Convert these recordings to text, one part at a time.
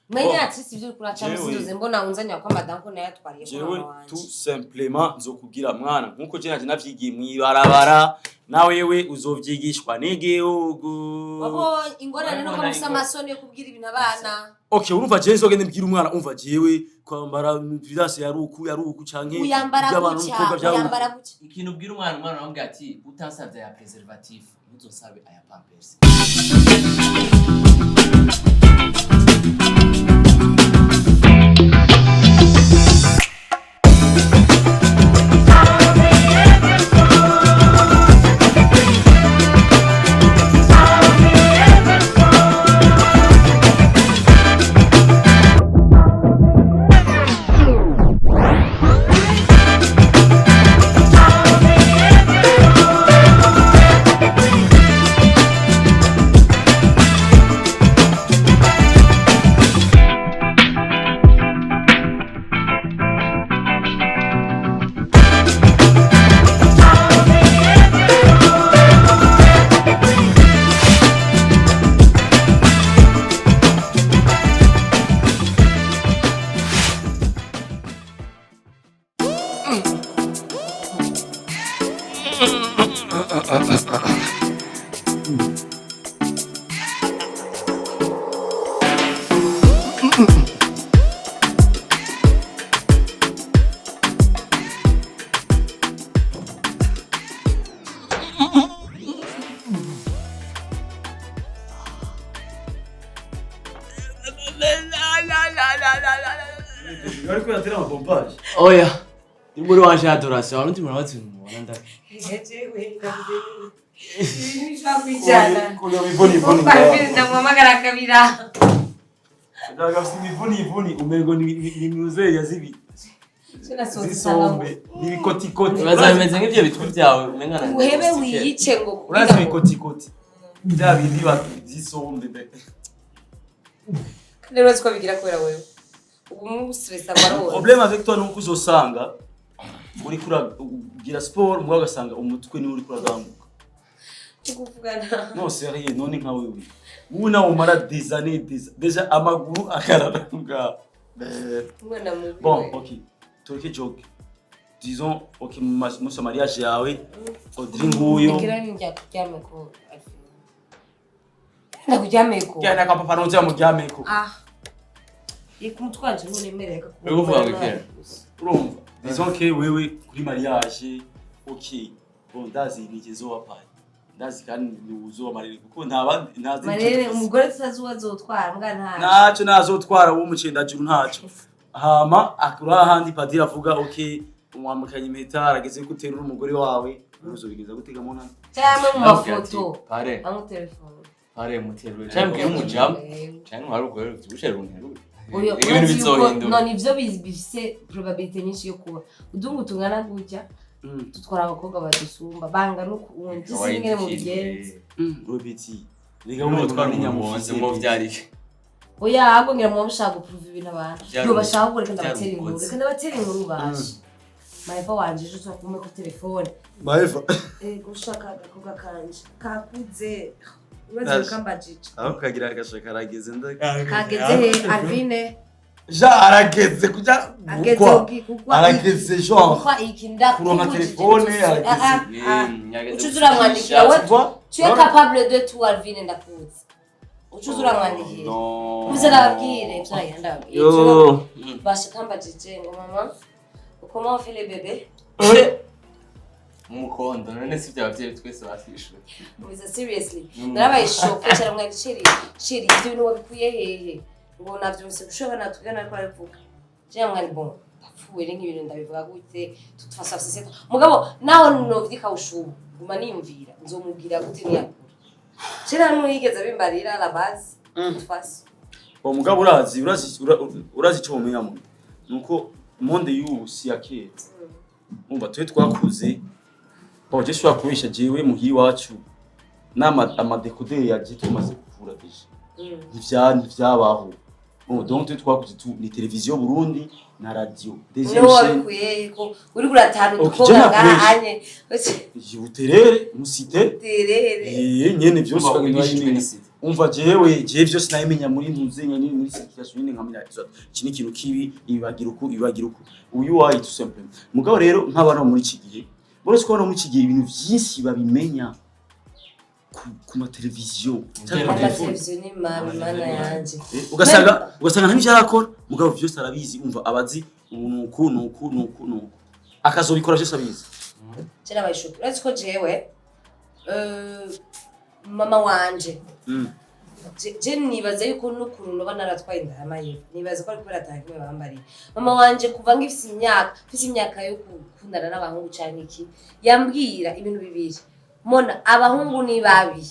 Menya atrisi ivyo uriko uracamo. Jewe. Sinzoze mbona unzanira kwa madamu ko nayo yatwariye kwa Jewe mama wanje. Tout simplement nzokubwira mwana nkuko je naje navyigiye mw'ibarabara, na wewe uzovyigishwa n'igihugu. Wabonye ingorane nuko Urabona musa amasoni yo kubwira ibintu abana. Okay, urumva jewe nzogenda mbwira umwana, umva jewe kwambara virase yaruku yaruku canke Uyambara iby'abantu gutya, n'umukobwa byaruku. uyambara gutya. Ikintu ubwira umwana, umwana aramubwira ati utansabye aya préservatif, ntuzosabe aya pampers. Ariko yatera amapompage. Oya, ni muri wanje adoration warundi murabazi ibintu mubona ndabi. Kuyo mivuni ivuni. Ndamuhamagara kabira. Ndagafite imivuni ivuni umengo ni muzee yazibi zisombe n'ibikotikoti. Uraza bimeze nk'ivyo bitwi vyawe umenga na Uhebe wiyice ngo Urazi ibikotikoti bya bindi by'isombe be. Rero urazi ko bigira kubera wewe ubu stress abarora. Problème avec toi nuko uzosanga uriko uragira sport mbwa ugasanga umutwe niwe uriko uragambuka. Kuvugana. Non, sérieux, none nka wewe ubu nawe umara des années des déjà amaguru akararanga. Umwana mubi. Bon, We. ok, tureke joke, disons ok, musi wa mariage yawe Audrey nguyo. Ngira njya kuryameko. Ndakuryameko. Genda kwa papa ntuze muryameko. Ah. Reka umutwe wanje ntunemereye. Uri kuvuga ngo iki? Urumva, disons que wewe kuri mariage, ok, bon, ndazi nigeze wapaye, ndazi kandi niwuzoba marere kuko nta bandi ntazi. Marere umugore tutazi uwo azotwara mbwa nta. Ntacyo nazotwara uwo mucendajuru ntacyo. Hama akura ahandi padiri avuga ok, umwambukanye impeta, arageze ko uterura umugore wawe, uzobigeza gutega mu ntara. Cyangwa mu mafoto. Pare. Hamwe telefone. Pare muterure canke mbwire umujamu canke wari ugore uvyibushe runterure. Oyo, ibintu urazi yuko bizohinduka. None ivyo bifise probabilité nyinshi yo kuba udungu tungana gutya tutwara abakobwa badusumba bangana ukundi singene mu bigenza. Robiti rega. Wowe Wowe utwara utwara umuntu wose ngo vyarike. Oya, ahubwo ngira muba mushaka guprova ibintu abantu Vyari yo bashaka ngo reka ndabatera inkuru. umugozi. Reka ndabatera inkuru basha maheva wanje ejo tuzakume ku telefone. Maeva. Ego, ushaka agakobwa kanje kakuze ubaze ukambajije. Aho kagira agashaka arageze nda. Kageze he, Alvine? Ja arageze kuja Ageze gukwa. kugwa. Arageze genre Gukwa iki kuronka telefone, arageze. Ucuza uramwandikira we. Tu es capable de tout, Alvine, ndakuzi. Ucuza uramwandikira. Ubuze ndababwire ivyo nagira ndababwire. Yo. Basha kambajije ngo mama, comment on fait les bébés? Umukondo none si vya bavyeyi twese batwishuye. Ubiza seriously. Narabaye choquée cyane mwari chéri. Chéri, ivyo bintu wabikuye hehe? Ngo navyumvise gushobora natubwira ariko aravuga. Je mwari bon. Ndapfuye ni nk'ibintu ndabivuga gute? Toute façon c'est mugabo naho novyika ushubu. Guma niyumvira nzomubwira gute niyakura. Chéri nta yigeze abimbarira à la base. Toute façon. Uwo mugabo urazi icyo womenya mu nuko monde y'ubu si ya kera. Umva twe twakuze, bon, je shobora kubesha jewe muhira iwacu n'ama amadécodeur yaje tumaze gukura déjà. Ntivyabaho. Bon, donc twe twakuze tu ni televiziyo Burundi na radio deuxième Niwo chaîne. wabikuye ko uri uratanu Ok, udukobwa je nakubeshe. ngahanye. Buterere musite. Terere. Nyene vyose Umva ukagenda wigishijwe urabimenya. n'isite. Umva, jewe vyose nabimenya muri ntuzenya nyine, muri circulation nyine, nkamenya iki ni ikintu kibi, ibibagira uku, ibibagira uku, uyu wayi, tout simplement. Mugabo rero nk'abana bo muri iki gihe, uretse ko abana bo muri iki gihe ibintu vyinshi babimenya ku mateleviziyo cyangwa ku matelefone. Amateleviziyo ni mabi, mana yanje. Ugasanga nta n'ivyo arakora, mugabo vyose arabizi. Umva, abazi ubu nuku nuku nuku nuku, akazobikora vyose abizi. Je nabaye choquée. Urazi ko jewe mama wanje, je nibaza yuko n'ukuntu noba naratwaye inda y'amayeri, nibaza ko ari kubera ata kimwe bambariye. Mama wanje kuva ngifise imyaka, mfise imyaka yo gukundana n'abahungu canke iki, yambwira ibintu bibiri: mona abahungu ni babi,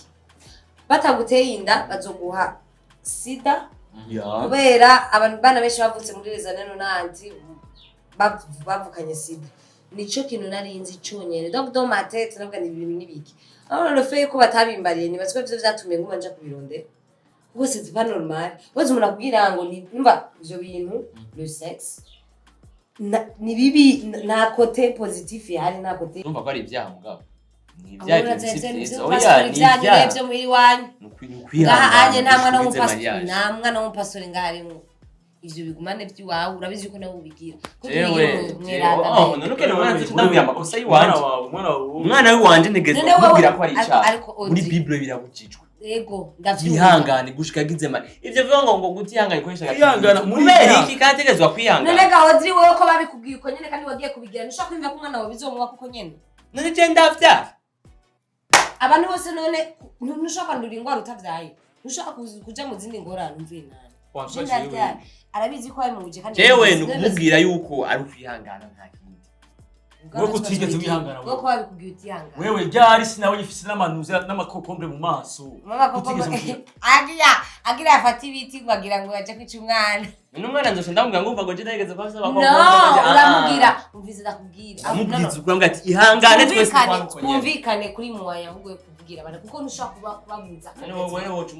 bataguteye inda bazoguha sida, kubera abantu bana benshi bavutse muri les années 90 bavukanye sida. Nico kintu nari nzi conyene. Donc dans ma tête navuga ni ibintu nibiki. Alors le fait ko batabimbariye, nibaza ko ivyo vyatumye nguma nja kubirondera, kuko c'est pas normal. Wese umuntu akubwira ngo ni umva ivyo bintu, le sexe ni bibi, nta côté positif ihari, nta côté. Urumva ko ari ibyaha, mugabo ni ibyaha, Ahubwo ibyo si ivyo byiza. vyo Oya, pastori ni vyanyu ibyaha. vyo muhira iwanyu. Ni Ngaha anye ukwihangana nta mwana gushika ugize w'umupastori, mariage. nta mwana w'umupastori ngaha arimwo. Ivyo bigumane vy'iwawe, urabizi yuko nawe ubigira ko Jewe, tubigira jewe, mweranda. oh, none ukene umwana nzi ndabwira amakosa y'iwanje. Umwana wawe, umwana wawe. Umwana w'iwanje ntegezwa None wewe- kumubwira ko ari icyaha. Ariko Muri Audrey- Bible birabujijwe. Ego, ndavyumva. Yihangane gushika agize mari ivyo bivuga ngo gutihangana ikoresha Kwihangana muri kubera ibyaha. iki kandi ategerezwa kwihangana? None ga Audrey, wewe ko babikubwiye uko nyene kandi wagiye kubigira, ntushobora kwiyumva ko umwana wawe bizomuba kuko nyene? None je ndavyara. Abantu bose none ntushobora kwandura ingwara utavyaye, ntushobora kuja mu zindi ngorane, umvuye nani? Je ndavyara, arabizi ko yabimubuje kandi Jewe yabizi. ni ukumubwira yuko ari ukwihangana, nta kindi. Wowe ko utigeze wihangana, Wowe ko babikubwiye utihangana. Wewe ryari sinabonye ifise n'amanuza n'amakokombre mu maso. Mama koko. Utigeze umbwira. Agira afata ibiti ngo agira ngo aje kwica umwana. None umwana nzosha ndamubwira ngo umva ngo je ndageze kwa saba. No, uramubwira, umvize, ndakubwira. Amubwiza ukuramubwira ati ihangane, twese Twumvikane, twana uko nyene. twumvikane kuri muwaya ahubwo yo kuvugira abantu, kuko ntushobora kubabuza. None wowe woca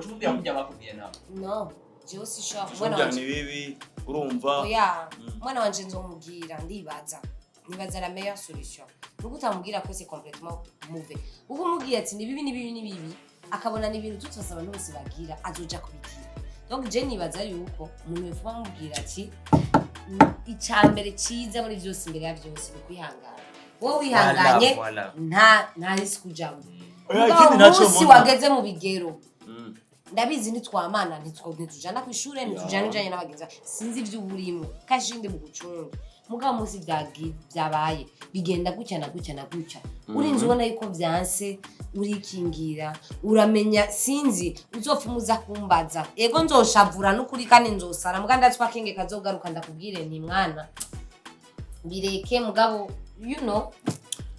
umubwira kurya bakubwiye nawe? No, jewe sinshobora. Umwana Burya wanje ni bibi, urumva. Oya, umwana wanje nzomubwira. Ndibaza, nibaza la meilleure solution nuko utamubwira ko c'est complètement mauvais, kuko umubwiye ati ni bibi, ni bibi, ni bibi, akabona ni ibintu tutose abantu bose bagira, azoja kubigira. Donc je nibaza yuko umuntu yofuba amubwira ati icya mbere cyiza muri byose, imbere ya byose, ni ukwihangana. Wowe wihanganye, Voilà, voilà. nta risque ujamo. Oya, Mugabo ikindi naco umunsi mbona- wageze mu bigero, ndabizi ntitwamana, ntitujana kw'ishure, ntitujana ujanye n'abagenzi bawe, sinzi ivyo uba urimo kashinde mu gucunga. Mugabo umunsi vyabaye bigenda gutya na gutya na gutya, urinze ubona yuko vyanse, urikingira, uramenya. Sinzi uzopfa uza kumbaza. Ego, nzoshavura n'ukuri kandi nzosara, muga ndazi ko akenge kazogaruka, ndakubwire nti mwana bireke. Mugabo you know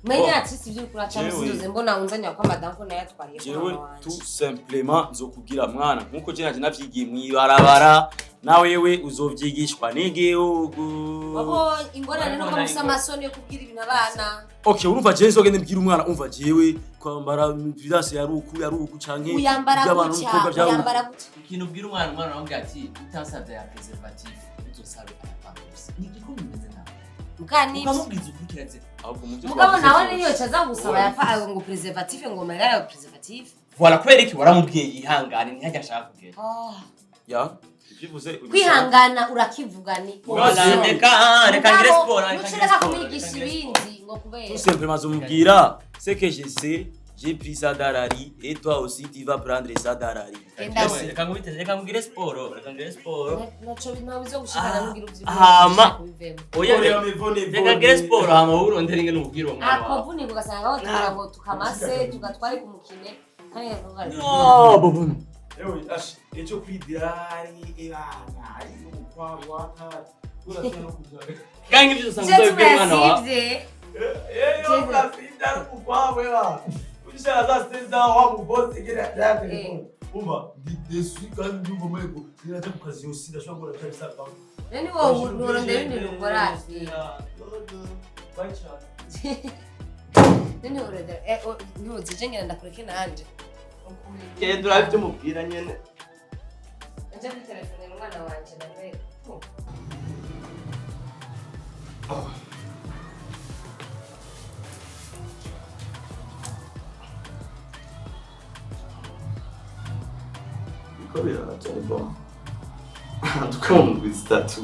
menya Oh. ati sivyo uriko uracamo. Jewe- Sinzoze mbona unzanira ko madamu ko nayo yatwariye ko Jewe mama wanje. tout simplement nzokubwira mwana nkuko je naje navyigiye mw'ibarabara, nawe wewe uzovyigishwa n'igihugu. Wabonye ingorane nuko Urabona musa amasoni yo kubwira ibintu abana. Okay, urumva jewe nzogende mbwira umwana, umva jewe kwambara prudence yari uku, yari uku, canke Uyambara iby'abantu gutya, n'umukobwa byari uku. uyambara gutya. Ikintu ubwira umwana, umwana uramubwira ati utansabye aya préservatif, uzosabe aya pampers, ni igikumi bimeze nawe. Muga nivyo. Ukamubwiza ukuri, kirazira. Ahubwo mu byo Mugabo twavuze nawe byose. niyo caza gusaba yapfa ngo préservatif, ngo mahera ya préservatif. Voilà, kubera iki? Waramubwiye yihangane, ntihajya ashaka kugera. Ya, ivyo uvuze. Kwihangana urakivuga ni Voilà, reka reka ngire siporo, reka ngire nucureka siporo, kumwigisha reka ngire siporo. ibindi ngo kubera Tout simplement nzomubwira ce que je sais, j'ai pris ça dans la rue et toi aussi tu vas prendre ça dans la rue. Genda. Yewe, reka nkubite, reka ngire siporo, reka ngire siporo. Naco ntabizogushikana nugira uvyibuhe Hama. kubivemo. Oya, reka ngire siporo, hama wowe urondere ingene umubwira uwo mwana wawe. Akavunika ugasanga aho tugira ngo tukamase tugatware ku mukine kandi No, bobo. Ewe, ash, ejo kuri diari ibana ari umukwabo watari. Urashobora no kuja. Kandi ibyo usanga Ivyo uzabibwira umwana wawe. turasivye. Eh, urasida umukwabo ya. Ushaka za seza wa mubosi gira ya telefone. Umva, ndi déçu kandi ndumva mwe niraja ku kazi yose ndashobora gukora cyane saa. None wowe nturondera ibindi bintu ukora. Bye cyane. None urondera ntuzije ngira ndakureke nanje. Genda urabe ibyo umubwira nyene. Nje kuri telefone umwana wanje nawe. Ko biraje, bon, en tout cas mu ndwi 3.